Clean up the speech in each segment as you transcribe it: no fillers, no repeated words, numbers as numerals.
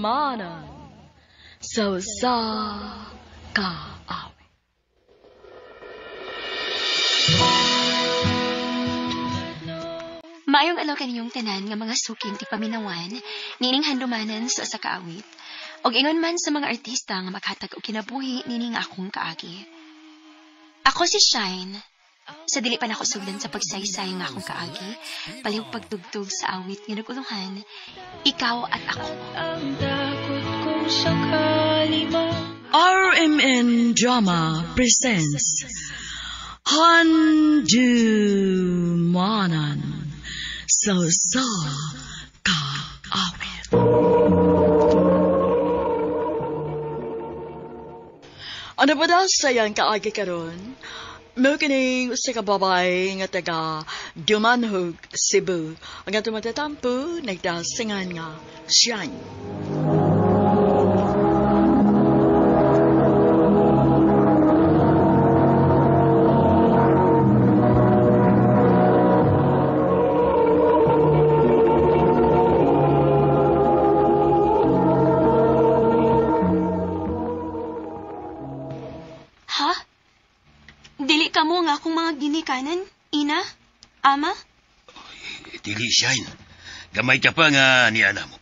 Handumanan sa usa ka awit. Maayong adlaw kaniyong tanan nga mga suking ti paminawan, nining handumanan sa usa ka awit. Og ingon man sa mga artista nga makatag og kinabuhi nining akong kaagi. Ako si Shine. Sa dili pa nako sugdan sa pagsaysay nga akong kaagi, palihog pagtugtog sa awit nga nagulungan, ikaw at ako. Ang takot kong sakali RMN Drama presents Handumanan sa usa ka awit. Ano ba daw sayang kaagi karon? Mao kining usa ka babae nga taga Dumanhog, Cebu. Ang atong matatampo nagdasingan nga Shine. Ha? Dili ka mo nga akong mga ginikanan, ina, ama? Dili, Shine. Gamay ka pa nga ni ana mo.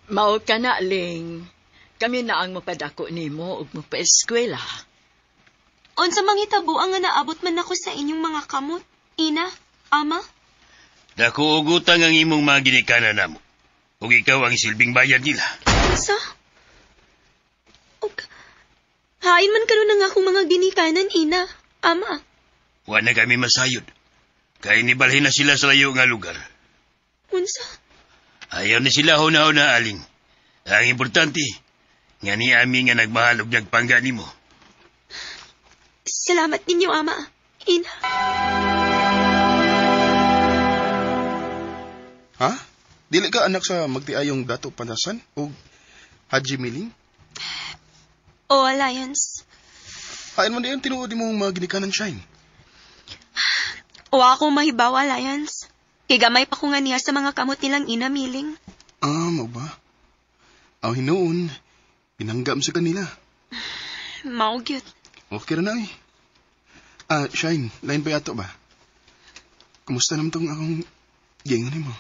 Mao ka na, Ling. Kami na ang mapadako nimo ug mapaeskwela. Unsa manghitabo ang nga naabot man ako sa inyong mga kamot, ina, ama? Dako og utang ang imong mga ginikanan namo. Ug ikaw ang silbing bayad nila. Unsa? Ug hain man karon ang akong mga ginikanan, ina, ama. Wa na kami masayod. Kay nibalhin na sila sa layo nga lugar. Unsa? Ayaw na sila huna-huna, aling. Ang importante, nga ni ami nga nagmahal og nagpangga nimo. Salamat ninyo, ama, ina. Ha? Dili ka anak sa magtiayong Dato Pandasan o Haji Miling? O, Alliance. Hain man diyan tinuod imong mga ginikanan, Shine. O ako mahibaw, Alliance. Kay gamay pa ko nga niya sa mga kamot nilang ina, Miling. Ah, mao ba? Aw hinuon, pinanggam sa kanila. Mao gyud. Okay ra na eh. Ah, Shine, line ba yato ba? Kumusta naman tong akong giingon nimo?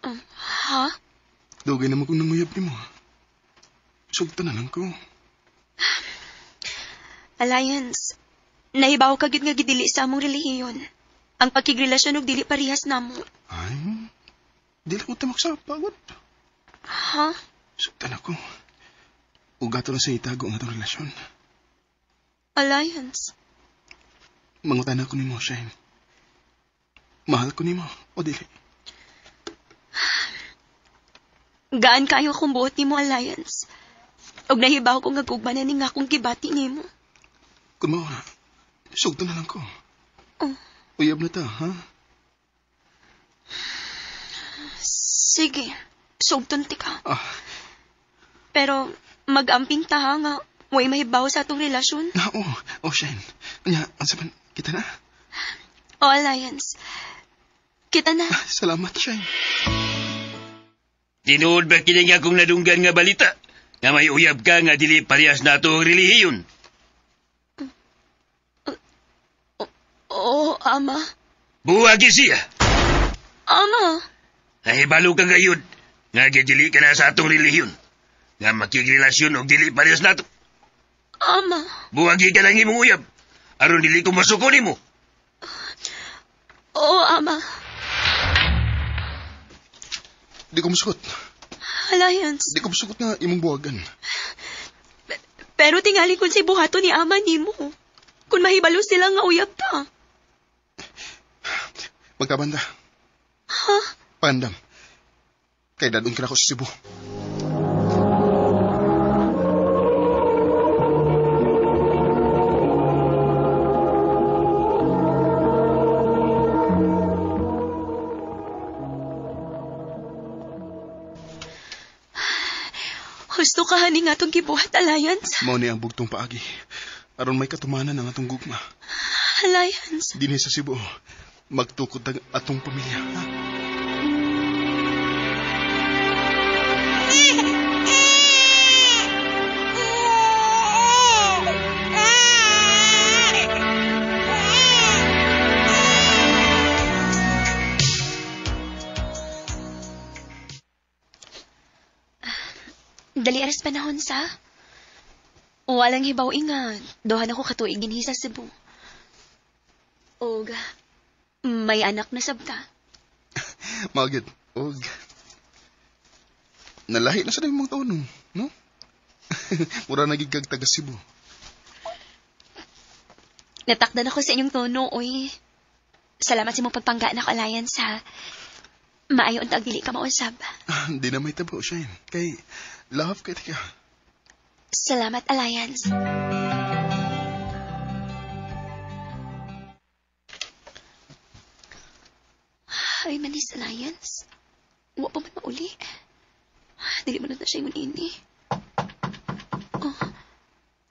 Ha? Dugay naman kong nanguyab nimo. Sugtan na lang ko. Alliance, nahibaw ka gyud nga gidili sa among relihiyon. Ang pagkigrelasyon og dili parehas namo. Ay, dili ko tamak sa pagod. Ha? Sugtan ako. Ugato na sa itago ang atong relasyon. Alliance? Mangutan ako nimo, Shine. Mahal ko nimo, o dili? Gaan kayo akong buot nimo, Alliance. Og nahibaw ko nga gugma na ning akong gibati nimo. Kung mao na, sugtan na lang ko. Oh. Uyab na ta, ha? Sige, sugton ti ka. Ah. Pero mag-amping ta ha nga, way mahibaw sa atong relasyon. Na, oh, oh, Shine. Anya, ansa man, kita na? Oh, Alliance. Kita na. Ah, salamat, Shine. Tinuod ba kini nga akong nadunggan nga balita? Nga may uyab ka nga dili parehas na atong relihiyon. Oo, ama. Buwagi siya. Ama. Nahibalo ka gayud nga gidili ka na sa atong relihiyon. Nga makigrelasyon og dili parehas nato. Ama. Buwagi ka lang imong uyab. Aron dili ko masuko nimo. Oo, ama. Di ko musukot. Alliance. Di ko musukot nga imong buwagan. Pero tingali kun si buhato ni ama nimo. Kung mahibalo sila nga uyab ta. Magkabanda. Ha? Pandam. Kay dadong kira ko sa Cebu. Husto ka hani nga itong gibuhat, Alliance. Mao ni ang bugtong paagi. Aron may katumanan ang atong gugma. Alliance. Dinhi sa Cebu, magtukod ang atong pamilya. Ha? Dali aras panahon sa. Walang hibaw inga. Dohan ako katuig dinhi sa Cebu. Og may anak na sabta. Magid. Og nalahi na sa imong tono, no? Mura na gid kag taga Cebu. Natakdan ako sa inyong tono, oy. Salamat sa imong pagpangga na Alliance, ha. Maayo ang dili ka mausab. Di na may tabo, Shine. Kay love kay tika. Salamat, Alliance. Ay, manis, Alliance. Wa pa man mauli. Dili man na siya ingon ini. Oh,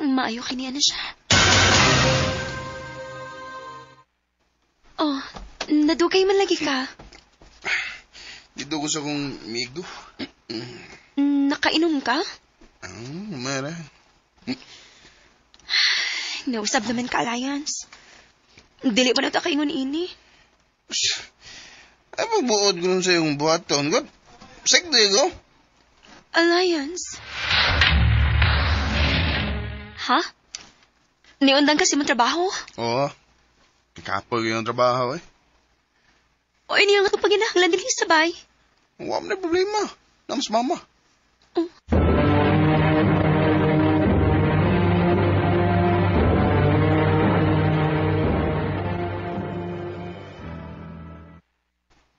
maayo kiniya na siya. Oh, nadugay man lagi ka. Dito ko sa kong migo. Nakainom ka? Mara. Nausab naman ka, Alliance. Dili pa na ta kaingon ini. Ay, pagbuod ko nun sa iyong buhaton. God, sekde ko. Alliance? Ha? Niundang kasi mong trabaho? Oo. Kikapoy yung trabaho eh. O ini ang atong paginahanglan din sabay. Wala mo na problema. Nams mama. Oh.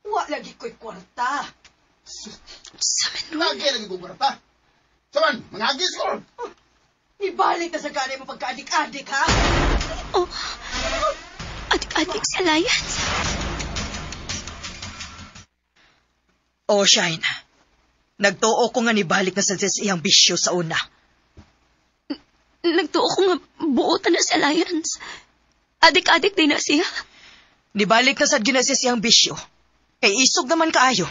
Wa lagi ko'y kwarta. Saman ron. Lagi lagi ko kwarta. Saman, mangagis ko. Ibalik na sa gani mo pagkaadik-adik, ha? Oh. Adik-adik sa Alliance. Oh, Shine. Nagtuo ko nga nibalik na sa iyang bisyo sa una. Nagtuo ko nga buotan na sa Alliance. Adik-adik din na siya. Nibalik na sa ginasis iyang bisyo. Kay isog naman kaayo.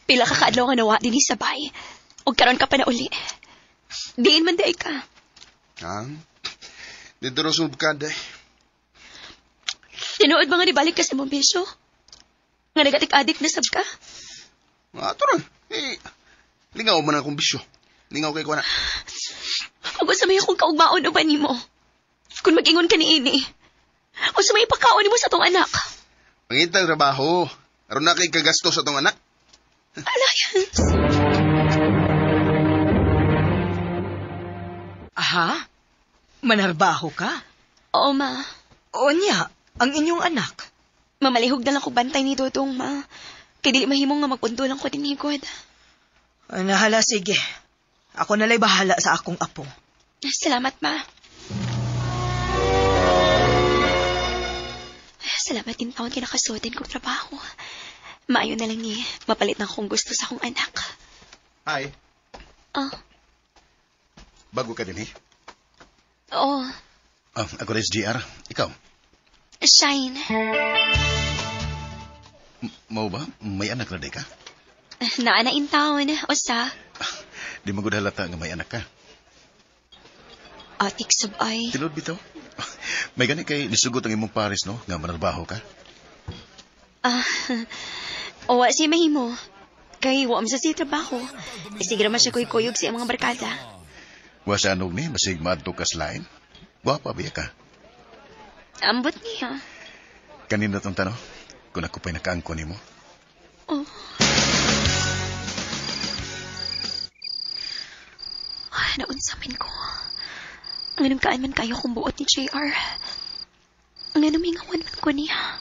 Pila ka kaadlaw nga nawa din sabay. Og karon ka pa na uli. Diin man di ka. Ha? Dito ro subkad eh. Tinuod ba nga nibalik ka sa imong bisyo? Nga nagatik-adik na sab ka? Ato ron. Eh, lingaw man akong bisyo. Lingaw kay ko na. Ug unsa may akong kaugmaon uban nimo? Kung mag-ingon ka ni ini. Unsa may ipakaon nimo sa atong anak? Pangitang trabaho. Aron na kay kagasto sa atong anak. Alliance. Aha? Manarbaho ka? Oo, ma. O niya, ang inyong anak. Mamalihog na lang ko bantay ni Dodong, ma. Kay dili mahimong nga magpunto lang ko din higod. Nahala, sige. Ako nalay bahala sa akong apo. Salamat, ma. Salamat din taon kinakasuotin kong trabaho. Maayo na lang ni, mapalit na akong gusto sa akong anak. Hi. Oh. Bago ka din eh? Oo. Oh, ako rin si GR. Ikaw? Shine. Mau ba? May anak na di ka? Naa na in town. Usa? Di magud halata nga may anak ka. Atik sabay. Tinud bitaw. May gani kay nisugot ang imong pares, no? Nga manarbaho ka. Owa siya mahimo. Kay wa man sa siya trabaho. Isigira man siya kuy-kuyog sa mga barkada. Wa sa anog ni, masig maadto ka sa lain. Gwapa biya ka. Ambot niya. Kanina tong tanong, kung ako pa'y nakaangko nimo. Oh. Ay, naunsamin ko. Ang anong man kayo kung buot ni JR. Ang anong mingawan man ko niya.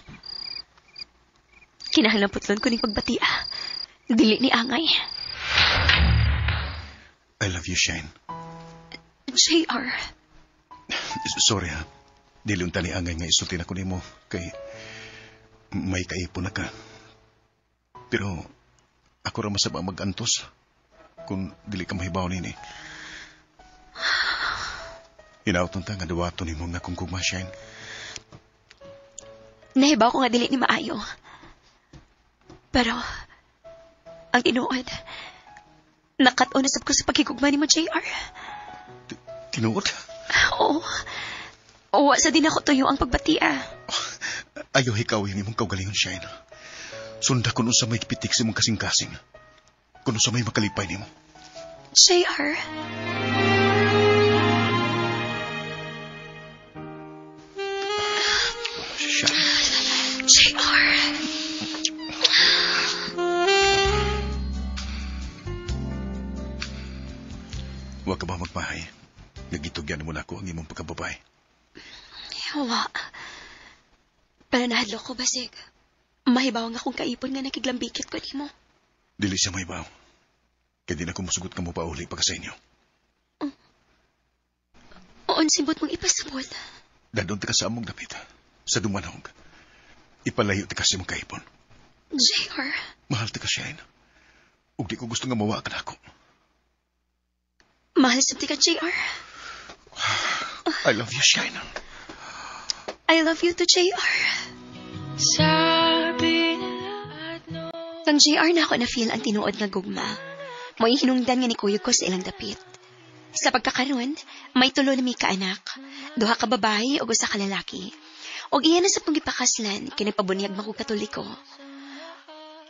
Kinahanglan putlon ko ning pagbatia. Dili ni angay. I love you, Shane. JR. Sorry ha. Dili unta ni angay nga isulti na ko nimo kay may kaipon na ka. Pero ako ra masaba mag-antos kung dili ka mahibaw nini. Hinaot unta nga duwato nimo nga kung gugma, Shane. Nahibaw ko nga dili ni maayo. Pero, ang tinuod, nakat-on na sab ko sa pagkigugma ni mo, JR. Tinuod? Oo. Owa sa din ako tuyo ang pagbatia. Ayaw hikaw yung imong kaugalingon, Shine. Sunda kung unsa may pitik sa imong kasing-kasing. Kung unsa may makalipay nimo. JR. Shine. JR. Huwag ka ba magmahay? Nagitugyan mo na ako ang imong pagkababae. Wa. Pero nahadlok ko, basig. Mahibaw nga akong kaipon nga nakiglambikit ko nimo. Dili siya mahibaw. Kaya di na ko musugot ka mo pauli pa ka sa inyo. Oon, simbot mong ipasabot. Dadon ta ka sa among dapit. Sa dumanong. Ipalayo ta ka sa imong kaipon. JR. Mahal ta ka, Shane. Ug di ko gusto nga mawa ka na ako. Mahal sa ka, JR. I love you, Shane. I love you too, JR. Sabi nila at no. Kang JR na ako na-feel ang tinuod nga gugma. Mo'y hinungdan nga ni kuyog ko sa ilang dapit. Sa pagkakaroon, may tulo na mi kaanak. Duha ka babae ug usa ka lalaki. Og iya na sa pong gipakaslan, kay nagpabunyag man ko Katoliko.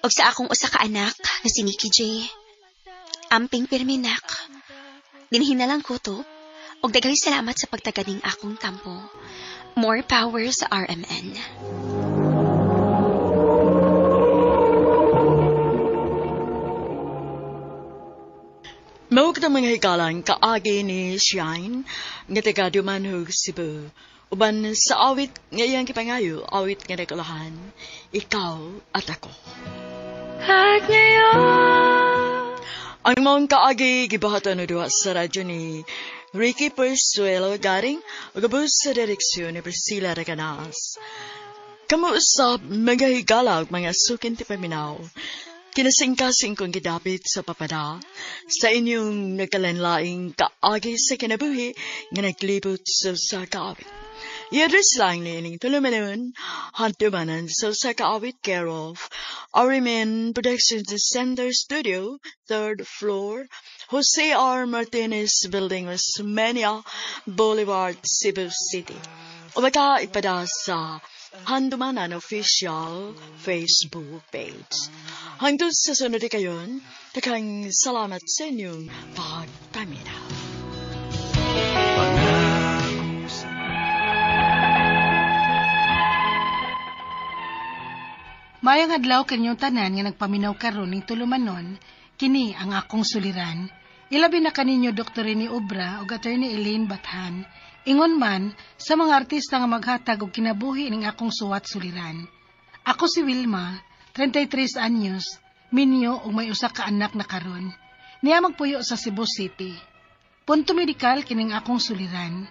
Og sa akong usa ka anak nga si Nikki J. Amping pirminak. Dinhin na lang ko to. Og daghang salamat sa pagtaganing akong tampo. More power sa RMN. Mao kitang mga hikalang kaagi ni Shine nga taga Dumanhog, Cebu. Uban sa awit nga iyang gipangayo, awit nga nagkulahan, ikaw at ako. At ngayon, Ang maong kaagi gibuhatan na duha sa radyo ni Ricky Persuelo Garing ug ubos sa direksyon ni Priscilla Reganas. Kamo usab mga higala ug mga sukin ti paminaw. Kinasingkasing kong gidapit sa papada sa inyong nagkalanlaing kaagi sa kinabuhi nga naglibot sa usa ka awit. I-address lang niining tulumanon, handumanan sa usa ka awit care of RMN Productions Center Studio, 3rd floor, Jose R. Martinez Building, Osmeña Boulevard, Cebu City. O baka ipada sa Handumanan Official Facebook page. Hangtod sa sunod kayon, daghang salamat sa inyong pagpaminaw. Mayang adlaw kanyong tanan nga nagpaminaw karon ning tulumanon, kini ang akong suliran. Ilabi na kaninyo Dr. Rene Obra ug Attorney Elaine Bathan. Ingon man sa mga artista nga maghatag og kinabuhi ning akong suwat suliran. Ako si Wilma, 33 anyos, minyo ug may usa ka anak na karon. Niya magpuyo sa Cebu City. Punto medikal kining akong suliran.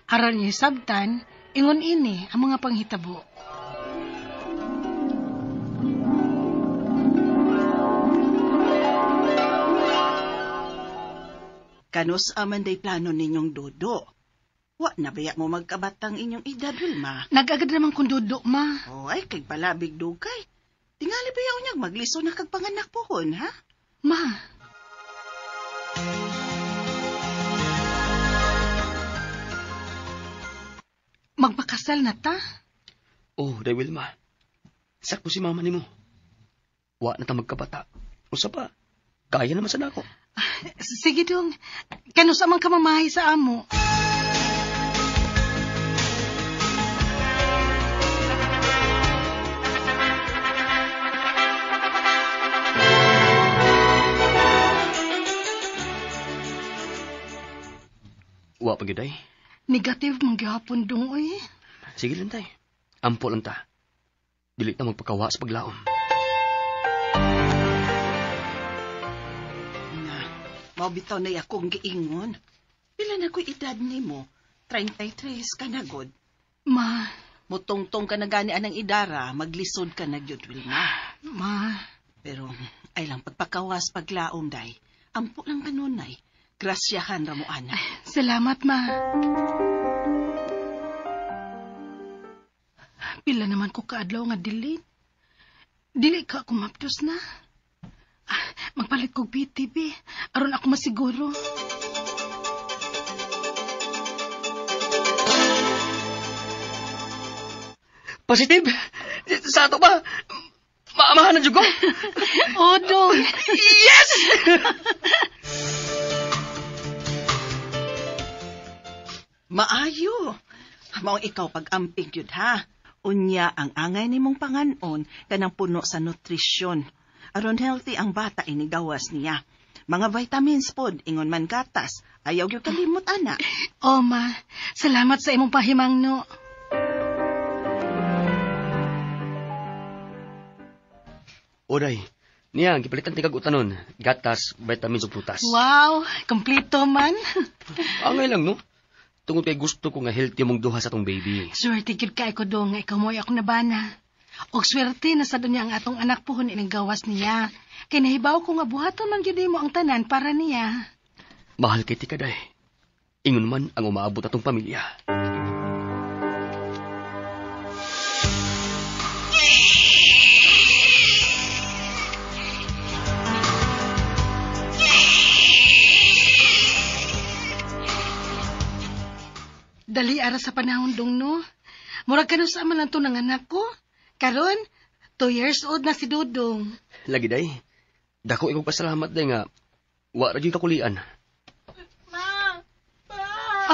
Aron isabtan, ingon ini ang mga panghitabo. Kanus aman day plano ninyong Dodo. Wa na baya mo magkabatang inyong edad, Wilma. Nag-agad naman kong Dodo, ma. Oh, ay, kay palabig dugay. Tingali ba yaw niyang magliso na kagpanganak pohon, ha? Ma. Magpakasal na ta? Oh, day Wilma. Sakto si mama nimo. Wa na ta magkabata. Usa pa, kaya naman sa nako. Sige dong. Kanus amang kamamahay sa amo. Wa pa gyud ay. Negative man gihapon dong oy. Sige lang tay. Ampo lang ta. Dili ta magpakawa sa paglaom. Na, mao bitaw na akong giingon. Pila na ko'y edad nimo? 33 ka na god. Ma. Mutungtong ka na gani anang idara, maglisod ka na gyud, Wilma. Ma. Pero ay lang pagpakawas paglaom day. Ampo lang kanunay. Grasyahan ra mo ana. Salamat, ma. Pila naman ko kaadlaw nga dili. Dili ka ako mapdos na. Magpalit kog PTB. Aron ako masiguro. Positive? Sa ato ba? Maamahan na jud ko? Oh, dong. Yes! Maayo. Maong ikaw pag-amping yun, ha? Unya, ang angay nimong panganon kanang puno sa nutrisyon. Aron healthy ang bata inigawas niya. Mga vitamins pod, ingon man gatas. Ayaw gyud kalimot, ana. Oh, ma. Salamat sa imong pahimangno. Oday, niya, gipalitan ti kag utanon. Gatas, vitamins ug prutas. Wow, kompleto man. Angay lang, no? Tungod kay gusto ko nga healthy mong duha sa tong baby. Swerte gyud kay ko dong nga ikaw mo'y akong nabana. Og swerte na sa dunya ang atong anak puhon ining gawas niya. Kay nahibaw ko nga buhaton man gyud nimo ang tanan para niya. Mahal kay ti kaday. Ingon man ang umaabot atong pamilya. Dali ara sa panahon dong no. Murag kanu sa man lang to ng anak ko. Karon, 2 years old na si Dudong. Lagi day. Dako ikaw pasalamat day nga wa ra gyud kakulian. Ma! Pa!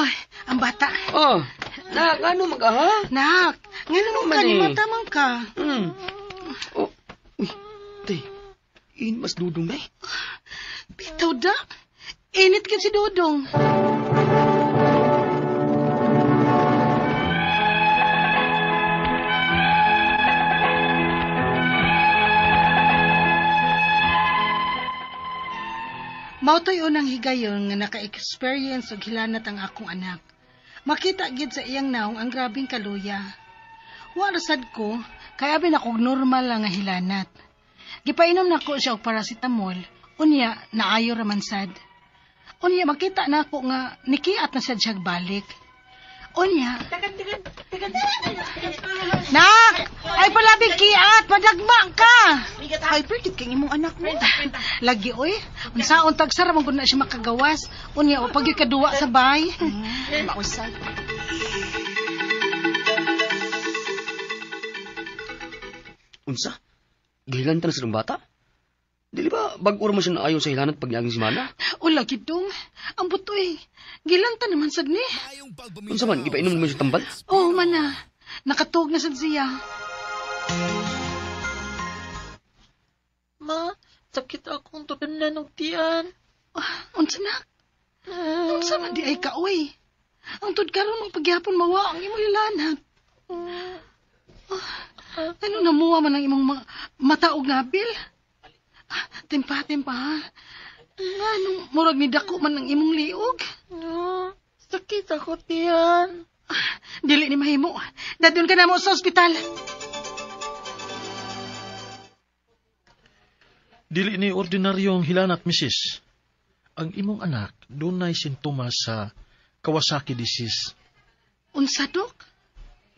Ay, ang bata. Oh, nak, ano mag ha? Nak, ngano man ka ni eh? mata man ka? Oh, uy, tay. In mas Dudong day. Bitaw da. Init gyud si Dudong. Mautoy unang higayon nga naka-experience og hilanat ang akong anak. Makita gid sa iyang naong ang grabing kaluya. Wa ra sad ko, kay abi na kog normal lang nga hilanat. Gipainom nako siya og paracetamol, unya naayo ra man sad. Unya makita nako nga nikiat na sad siya balik. Unya. Nak! Ay palabig kiat, madagma ka. Hyper gid kay imong anak mo. Lagi oy, unsaon tagsara man gud na siya makagawas. Unya o pag kaduwa sa bay. Mausad. Unsa? Gihilantan na sa bata? Dili ba bag-o ra man siya naayon sa hilanat pag niaging semana? O lagi dong, ang butoy. Gilanta naman sad ni. Unsa man gipainom naman siya tambal? Oo man na. Nakatuog na sad siya. Ma, sakit akong tutunan og tiyan. Unsa na? Unsa man di ay ka oy? Ang tud karon mang pagyapon mawa ang imong hilanat. Ano namuha man ang imong mata og ngabil? Timpa, timpa, ha? Nga, nung murag ni dako man ang imong liog. No, sakit ako tiyan. Dili ni mahimo. Dadun ka na mo sa ospital. Dili ni ordinaryong hilanat, misis. Ang imong anak dunay sintomas sa Kawasaki disease. Unsa, Dok?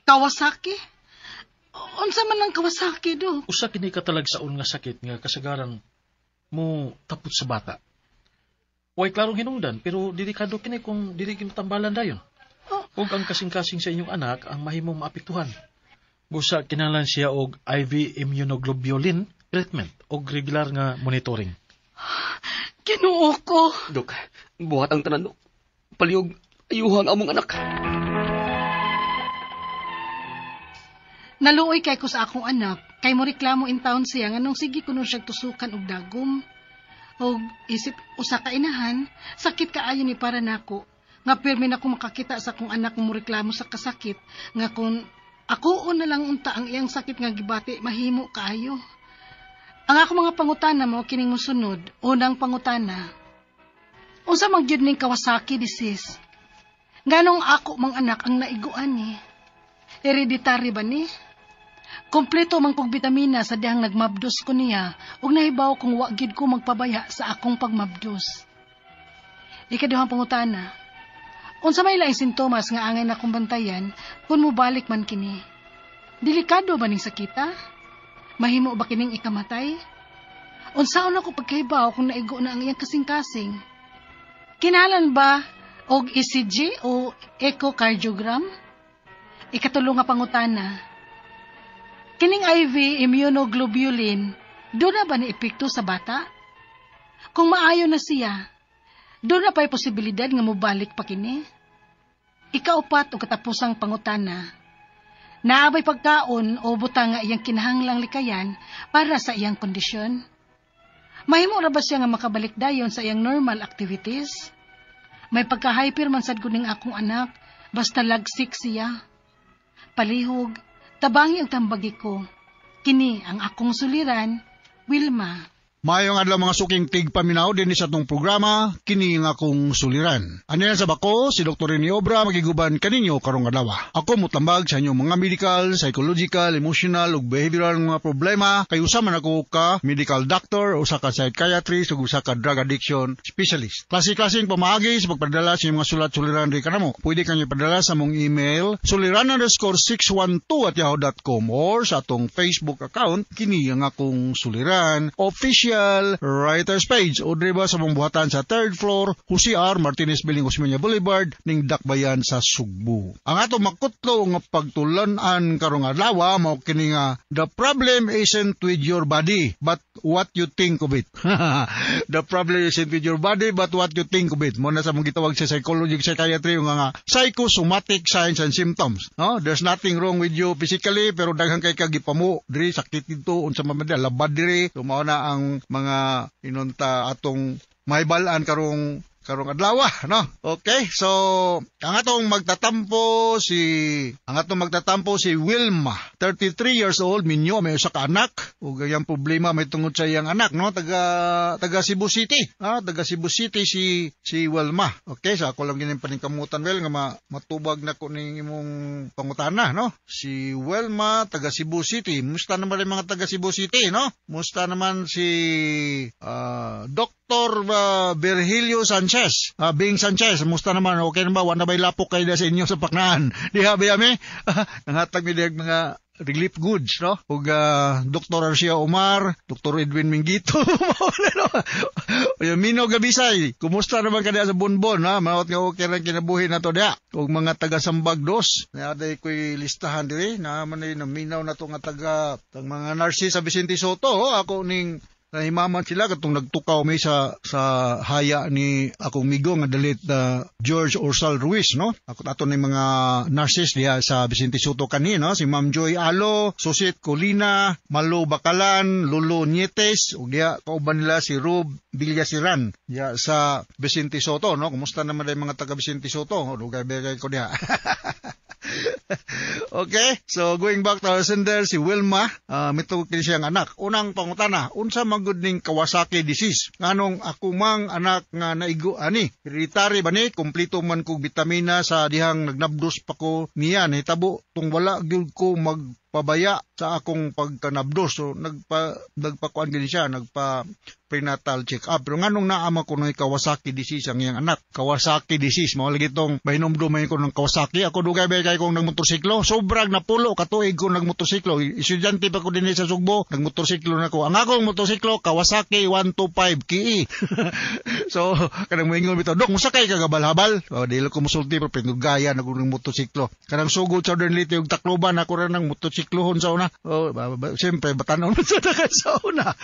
Kawasaki? Unsa man ang Kawasaki, Dok? Usa kini katalagsaon nga sakit nga kasagaran mo tapot sa bata. Way klarong hinungdan, pero delikado kini kung dili kini tambalan dayon. Ug ang kasing-kasing sa inyong anak ang mahimong maapektuhan. Busa kinahanglan siya og IV immunoglobulin treatment og regular nga monitoring. Ginoo ko. Dok, buhat ang tanan, Dok. Palihog, ayuha ang among anak. Naluoy kay ko sa akong anak, kay mo reklamo in town siya nganong sige kuno siya tusukan og dagom. Og isip usa ka inahan, sakit kaayo ni para nako. Nga pirmi na ko makakita sa akong anak mo reklamo sa kasakit, nga kun ako na lang unta ang iyang sakit nga gibati mahimo kaayo. Ang ako mga pangutana mo kining mosunod, unang pangutana. Unsa man gyud ning Kawasaki disease? Nganong ako mang anak ang naiguan ni? Hereditary ba ni? Kompleto man kog bitamina sa dihang nagmabdos ko niya ug nahibaw kung wa gid ko magpabaya sa akong pagmabdos. Ikaduhang pangutana. Unsa may laing sintomas nga angay na kong bantayan kung mobalik man kini? Delikado ba ning sakita? Mahimo ba kining ikamatay? Unsaon ako pagkahibaw kung naigo na ang iyang kasing-kasing? Kinahanglan ba og ECG o echocardiogram? Ikatulo nga pangutana. Kining IV immunoglobulin, doon na ba ni epekto sa bata? Kung maayo na siya, doon na pa'y posibilidad nga mobalik pa kini? Ikaupat o katapusang pangutana, naabay pagkaon o butang nga iyang kinahanglang likayan para sa iyang kondisyon? Mahimo ra ba siya nga makabalik dayon sa iyang normal activities? May pagka-hyper man sad ko ning akong anak, basta lagsik siya. Palihog, tabangi ang tambagi ko. Kini ang akong suliran, Wilma. Maayong adlaw mga suking tigpaminaw din sa atong programa, kini nga akong suliran. Ano sa bako, si Dr. Rene Obra magiguban kaninyo karong adlaw. Ako mutambag sa inyong mga medical, psychological, emotional ug behavioral mga problema kay usa man ako ka medical doctor, usa ka psychiatrist ug usa ka drug addiction specialist. Klase-klaseng pamaagi sa pagpadala sa inyong mga sulat suliran ri kanamo. Pwede kanyo padala sa mong email suliran_612@yahoo.com or sa atong Facebook account kini ang akong suliran official writers page o driba sa mong buhatan sa third floor Jose R. Martinez Building, Osmeña Boulevard ning Dakbayan sa Sugbo. Ang atong makutlo nga pagtulunan karong adlaw mao kini nga the problem isn't with your body but what you think of it. The problem isn't with your body but what you think of it. Mo na sa mong gitawag sa psychology psychiatry nga psychosomatic signs and symptoms. No, there's nothing wrong with you physically pero daghan kay kag gipamo diri sakit dito unsa man labad diri. So mao na ang mga inunta atong mahibalaan karong adlaw, no? Okay, so ang atong magtatampo si Wilma, 33 years old, minyo, may usa ka anak ug ang problema may tungod sa iyang anak, no? Taga Cebu City. Taga Cebu City si Wilma. Okay, so ako lang gini paningkamutan well nga matubag na ko ning imong pangutana, no? Si Wilma taga Cebu City. Musta naman ang mga taga Cebu City, no? Musta naman si Dr. Virgilio Sanchez. Bing Sanchez, musta naman? Okay na ba? Wala ba'y lapok kayo sa inyo sa paknaan? Diha ba yami? Nangatag mi diha mga relief goods, no? Ug Dr. Arcia Omar, Dr. Edwin Mingito, Mino Gabisay, kumusta naman ka diha sa Bonbon, ha? Mawat nga okay lang kinabuhi na to diha. Ug mga taga Sambag Dos, naaday ko'y listahan diri, naaman ay naminaw na to nga taga tang mga nurses sa Vicente Soto, oh, ako ning nahimaman sila katong nagtukaw mi sa haya ni akong migo nga dalit George Orsal Ruiz, no? Ako ato ni mga nurses diha sa Vicente Soto kanina, no? Si Ma'am Joy Alo, Susit Colina, Malo Bakalan, Lolo Nietes, ug diha kauban nila si Rub Villasiran diha sa Vicente Soto, no? Kumusta naman ang mga taga Vicente Soto? Dugay-dugay ko diha. Okay, so going back to our sender, si Wilma, mituo kini siyang anak. Unang pangutana, unsa man gud ning Kawasaki disease? Nganong ako mang anak nga naigo ani, hereditary ba ni? Kompleto man kog bitamina sa dihang nagnabdos pa ko niya, nahitabo tung wala gyud ko magpabaya sa akong pagkanabdos. So nagpakuan gini siya, nagpa prenatal check-up. Pero nganong naama ko ng Kawasaki disease ang iyang anak? Kawasaki disease, mao lagi tong bahinomdum ko ng Kawasaki. Ako dugay ba kay kong nagmotorsiklo? Sobrang napulo katuig ko nagmotorsiklo. Estudyante pa ko dinhi sa Sugbo, nagmotorsiklo na ko. Ang akong motorsiklo Kawasaki 125 KE. So kanang moingon bitaw, "Dok, mosakay ka gabalhabal?" Oh, dili ko mosulti pero pinugaya na ko ng motorsiklo. Kanang sugod sa Southern Leyte ug Tacloban ako ra nang motorsiklohon sa una. Oh, siyempre batanon sa sa una.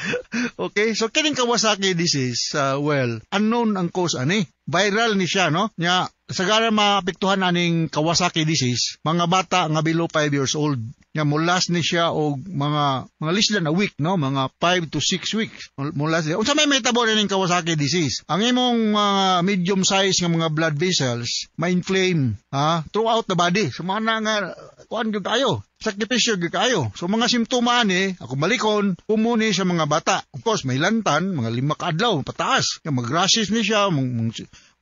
Okay, so kining Kawasaki disease, well, unknown ang cause ani. Viral ni siya, no? Nya, sagara maapektuhan aning Kawasaki disease, mga bata nga below 5 years old. Nya mulas ni siya og mga less than a week, no? Mga 5 to 6 weeks. Mulas niya. Unsa may mahitabo ning Kawasaki disease? Ang imong mga medium size nga mga blood vessels ma-inflame, ha? Throughout the body. So mga na nga kuan gyud kayo. Sakripisyo gyud kayo. So mga simptoma ani, ako malikon, kumuni sa mga bata. Of course, may lantan, mga 5 ka adlaw pataas. Nya mag-rashes ni siya,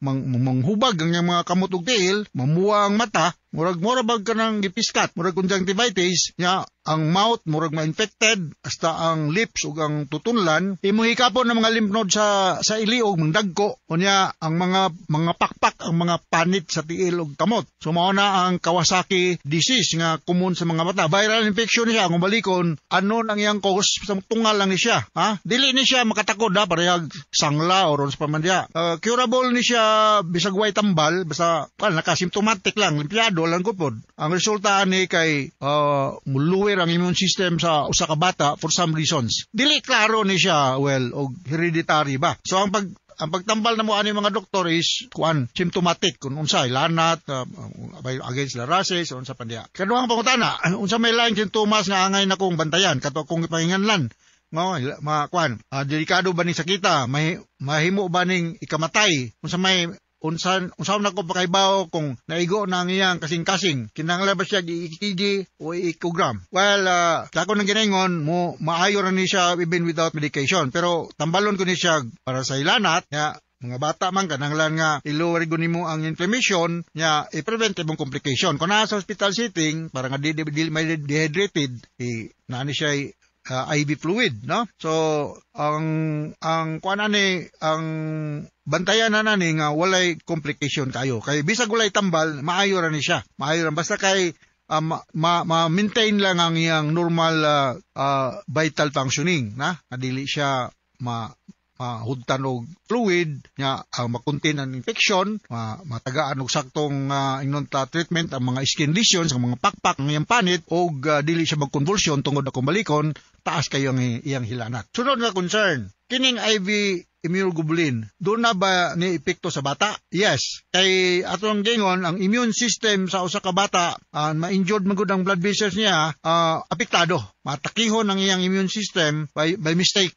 manghubag ang mga kamot ug tiil, mamuwa ang mata, murag bag ka ng gipiskat, murag conjunctivitis, nya ang mouth murag ma-infected, hasta ang lips ug ang tutunlan, imo hikapon ang mga lymph node sa iliog mangdagko, unya ang mga pakpak, ang mga panit sa tiil ug kamot. So mao na ang Kawasaki disease nga common sa mga bata. Viral infection niya, kung balikon, anon ang iyang cause, sa tungal lang ni siya, ha? Dili ni siya makatakod, ha, parehag sangla or unsa pa man diya. Curable ni siya bisag way tambal, basta naka-symptomatic lang, limpyado. Dualan ko pod. Ang resulta ani kay muluwer ang immune system sa usa ka bata for some reasons. Dili klaro ni siya, well, og hereditary ba. So ang pagtambal na mo ani mga doktor is kuan, symptomatic kung unsa lanat, against the rashes, unsa pa diha. Kaduhang pangutana, unsa may laing sintomas nga angay na kong bantayan kato akong gipanginganlan? No, ma kuan, delikado ba ning sakita? May mahimo ba ning ikamatay? Unsa may unsan unsa na ko pakaibaw kung naigo na ang iyang kasing-kasing, kinahanglan ba siya gi-EKG o echogram? Well, sa ako nang ginaingon mo, maayo ra ni siya even without medication, pero tambalon ko ni siya para sa hilanat nga mga bata man, kananglan nga i-lower ko nimo ang inflammation nya i-prevent imong complication kung naa sa hospital setting, para nga di, di, di may dehydrated, i naa ni siya IV fluid, no? So ang kuan ani, ang bantayan na nani nga walay complication kayo, kay bisag walay tambal, maayo ra ni siya, maayo ra basta kay ma-maintain lang ang iyang normal vital functioning, na dili siya mahudtan og fluid nya makontain ang infection, matagaan og saktong ingnon ta treatment ang mga skin lesions, ang mga pakpak ang iyang panit, og dili siya magconvulsion tungod akong balikon taas kayo ang iyang hilanat. Sunod nga concern, kining IV immunoglobulin, doon na ba ni epekto sa bata? Yes. Kay atong gingon, ang immune system sa usa ka bata, ma-injured man gud ang blood vessels niya, apektado. Matakihon ang iyang immune system by mistake.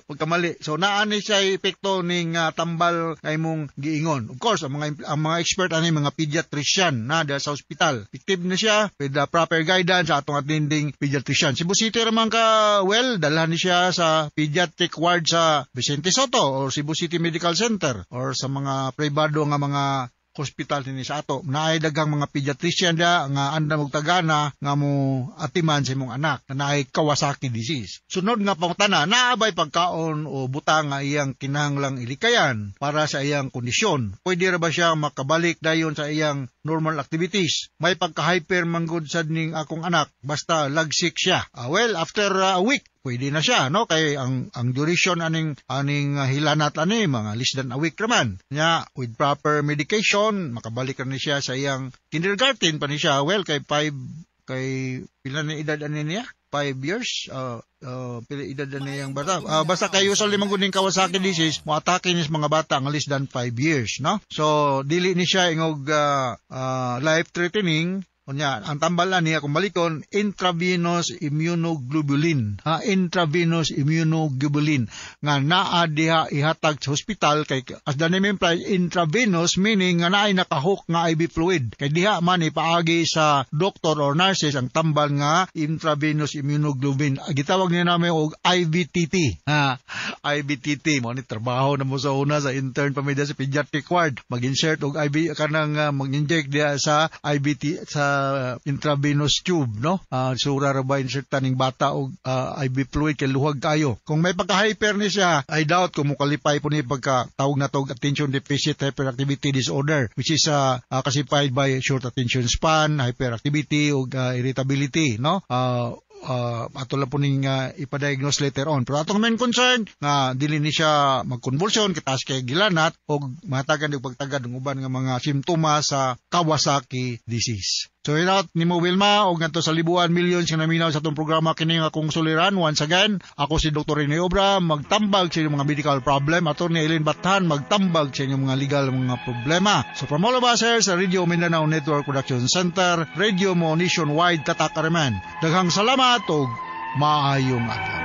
Pagkamali. So naa ni siya epekto ning tambal kay mong giingon. Of course, ang mga expert ani mga pediatrician na sa ospital. Effective na siya with the proper guidance sa atong attending pediatrician. Cebu City raman ka, well, dalhan ni siya sa pediatric ward sa Vicente Sotto or Cebu City Medical Center or sa mga pribado nga mga hospital dinhi sa ato. Naay daghang mga pediatrician da nga andam og tagana nga mo atiman sa imong anak na naay Kawasaki disease. Sunod nga pangutana, naa bay pagkaon o butang nga iyang kinahanglang ilikayan para sa iyang kondisyon? Pwede ra ba siya makabalik dayon sa iyang normal activities? May pagka-hyper manggod sad ning akong anak, basta lagsik siya. Well, after a week, pwede na siya, no? Kay ang duration aning hilanat ani mga less than a week raman. Nya with proper medication, makabalik ra ni siya sa iyang kindergarten pa ni siya. Well, kay 5, kay pila na edad ani niya? 5 years, pila edad na niyang bata. Basta kay usually man gud ning Kawasaki disease, moatake ni sa mga bata nga less than 5 years, no? So dili ni siya ingog life threatening. Unya, ang tambal niya kung balikon, intravenous immunoglobulin. Ha, intravenous immunoglobulin nga naa diha ihatag sa hospital, kay as the name implies, intravenous meaning nga naay nakahook nga IV fluid. Kay diha man ipaagi sa doctor or nurses ang tambal nga intravenous immunoglobulin. Gitawag niya namin og IVTT. Ha, IVTT mo ni trabaho na mo sa una sa intern pa mi sa pediatric ward. Mag-insert og IV kanang mag-inject diha sa IVT sa intravenous tube, no? Sura ra ba insert ning bata og IV fluid kay luhag kayo. Kung may pagka-hyper ni siya, I doubt kung mokalipay po ni pagka tawag na tawag attention deficit hyperactivity disorder, which is classified by short attention span, hyperactivity ug irritability, no? Ato lang po ning ipadiagnose later on. Pero atong main concern nga dili ni siya magconvulsion kitaas kay gilanat og mahatagan og pagtagad ng uban nga mga simptomas sa Kawasaki disease. So hinaut nimo, Wilma, og ngadto sa libuan millions nga naminaw sa atong programa kini nga akong suliran. Once again, ako si Dr. Rene Obra, magtambag sa inyong mga medical problem. Attorney Eileen Bathan, magtambag sa inyong mga legal mga problema. So from all of us here sa Radio Mindanao Network Production Center, Radio Mo Nationwide, Tatak Areman. Daghang salamat og maayong adlaw.